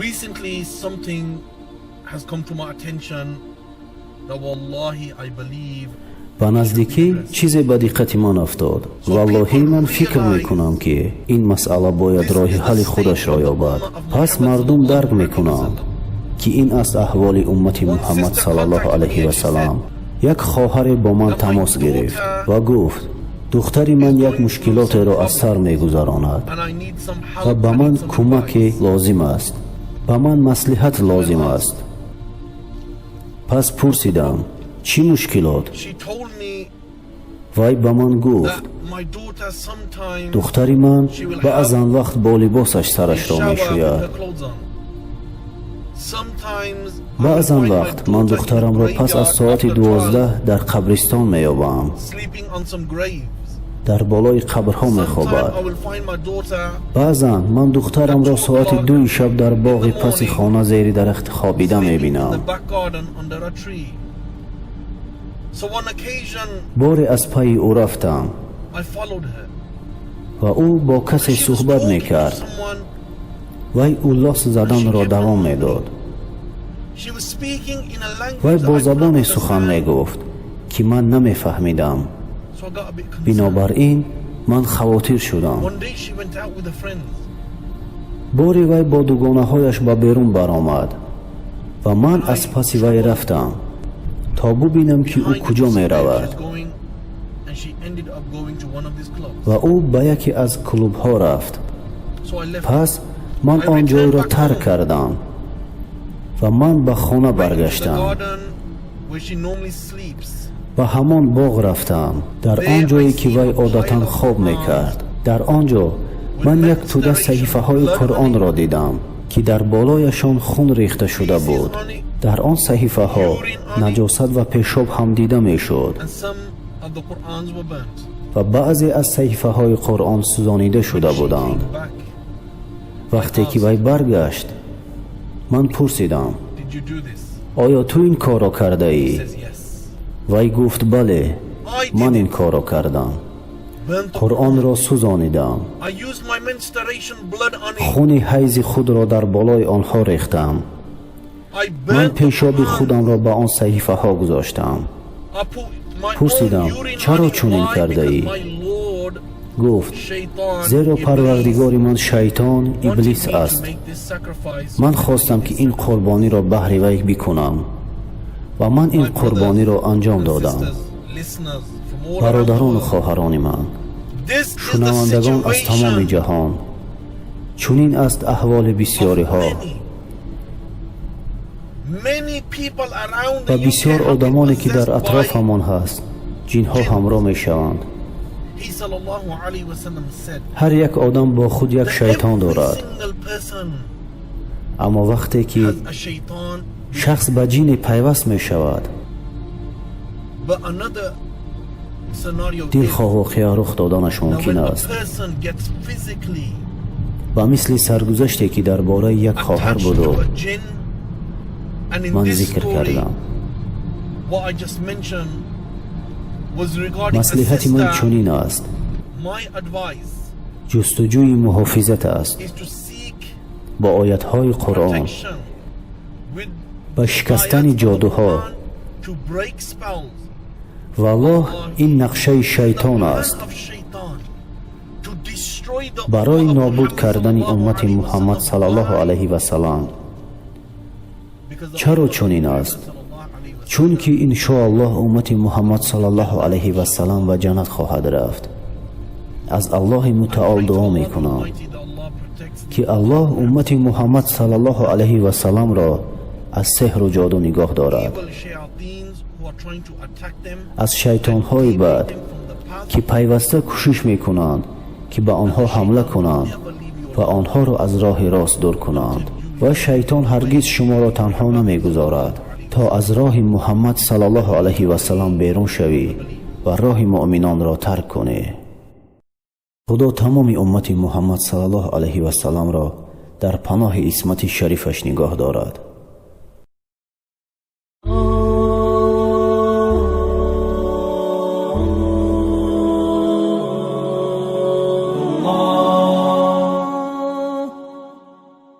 Recently, something has come to my attention that, wallahi, I believe Ба наздикӣ чизе ба диққати ман афтод. Валлоҳӣ, ман фикр мекунам, ки ин масъала бояд роҳи ҳалли худашро ёбад. Пас мардум дарк мекунанд, ки ин аст аҳволи уммати Муҳаммад саллаллоҳу алайҳи васалам. Як хоҳаре бо ман тамос гирифт ва гуфт: «Духтари ман як мушкилотеро аз сар мегузаронад and I need some help. Ва ба ман кӯмаке лозим аст, ба ман маслиҳат лозим аст». Пас пурсидам: «Чӣ мушкилот?» She told me Вай ба ман гуфт: that my daughter sometimes «Духтари ман баъзан вақт бо либосаш сарашро shower with мешӯяд. Her clothes on. Sometimes Баъзан вақт ман духтарамро пас аз соати 12 дар қабристон меёбам, sleeping on some graves. дар болои қабрҳо мехобад. Sometime I will find my daughter Баъзан ман духтарамро соати 2-и шаб дар боғи паси хона зери дарахт хобида sleeping in мебинам». The back garden under a tree. So one occasion Боре аз пайи ӯ рафтам I followed her. ва ӯ бо касе She was суҳбат talking to мекард. Someone. Вай уллос заданро давом медод. She was speaking in a language Вай that бо I couldn't забоне сухан understand. мегуфт, ки ман намефаҳмидам. So I got a bit concerned. Бинобар ин ман хавотир шудам. One day she went out with her friends. Боре вай бо дугонаҳояш ба берун баромад ва ман аз паси вай рафтам, то бубинам, ки ӯ куҷо меравад. Going, and she ended up going to one of these clubs. Ва ӯ ба яке аз клубҳо рафт. So I left. Пас ман он ҷойро тарк кардам ва ман ба хона Went to the баргаштам. Garden where she normally sleeps. Ба ҳамон боғ рафтам, дар он ҷое ки вай одатан хоб мекард. Дар он ҷо ман як тӯда саҳифаҳои Қуръонро дидам, ки дар болояшон хун рехта шуда буд. Дар он саҳифаҳо наҷосат ва пешоб ҳам дида мешуд And some of the Qur'ans were burnt. ва баъзе аз саҳифаҳои Қуръон сӯзонида шуда буданд. Came back. Вақте ки вай баргашт, ман пурсидам: "Did you do this?" «Оё ту ин корро кардаӣ?» Says yes. Вай гуфт: «Бале, ман ин корро кардам, Burnt the Қуръонро сӯзонидам, I used my menstruation blood on it. хуни ҳайзи худро дар болои онҳо рехтам. I Ман burnt the пешоби Quran. худамро ба он саҳифаҳо гузоштам». I put my Пурсидам: own urine «Чаро on it. чунин Why? кардаӣ?» Because my Lord, Гуфт: Shaitan, «Зеро Iblis, парвардигори ман Шайтон wanted Иблис me to аст. Make this sacrifice. Ман хостам, ки ин қурбониро баҳри вай бикунам ва ман ин қурбониро анҷом додам». Бародарону хоҳарони ман, шунавандагон аз тамоми ҷаҳон, чунин аст аҳволи бисёриҳо ва бисёр одамоне, ки дар атрофамон ҳаст, ҷинҳо ҳамроҳ мешаванд. Ҳар як одам бо худ як шайтон дорад, аммо вақте ки шахс ба ҷине пайваст мешавад, дилхоҳ воқеа рух доданаш мумкин аст ва мисли саргузаште, ки дар бораи як хоҳар буду ман зикр кардам. Маслиҳати ман чунин аст: ҷустуҷӯи муҳофизат аст бо оятҳои Қуръон ба шикастани ҷодуҳо. Валлоҳ, ин нақшаи шайтон аст барои нобуд кардани уммати Муҳаммад саллаллоҳу алайҳи васалам. Чаро чунин аст? Чунки иншоаллоҳ уммати Муҳаммад саллаллоҳу алайҳи васалам ба ҷаннат хоҳад рафт. Аз Аллоҳи Мутаол дуо мекунам, ки Аллоҳ уммати Муҳаммад саллаллоҳу алайҳи васаламро аз сеҳру ҷоду нигоҳ дорад, аз шайтонҳои бад, ки пайваста кӯшиш мекунанд, ки ба онҳо ҳамла кунанд ва онҳоро аз роҳи рост дур кунанд. Ва шайтон ҳаргиз шуморо танҳо намегузорад, то аз роҳи Муҳаммад саллаллоҳу алайҳи васалам берун шавӣ ва роҳи муъминонро тарк кунӣ. Худо тамоми уммати Муҳаммад саллаллоҳу алайҳи васаламро дар паноҳи исмати шарифаш нигоҳ дорад.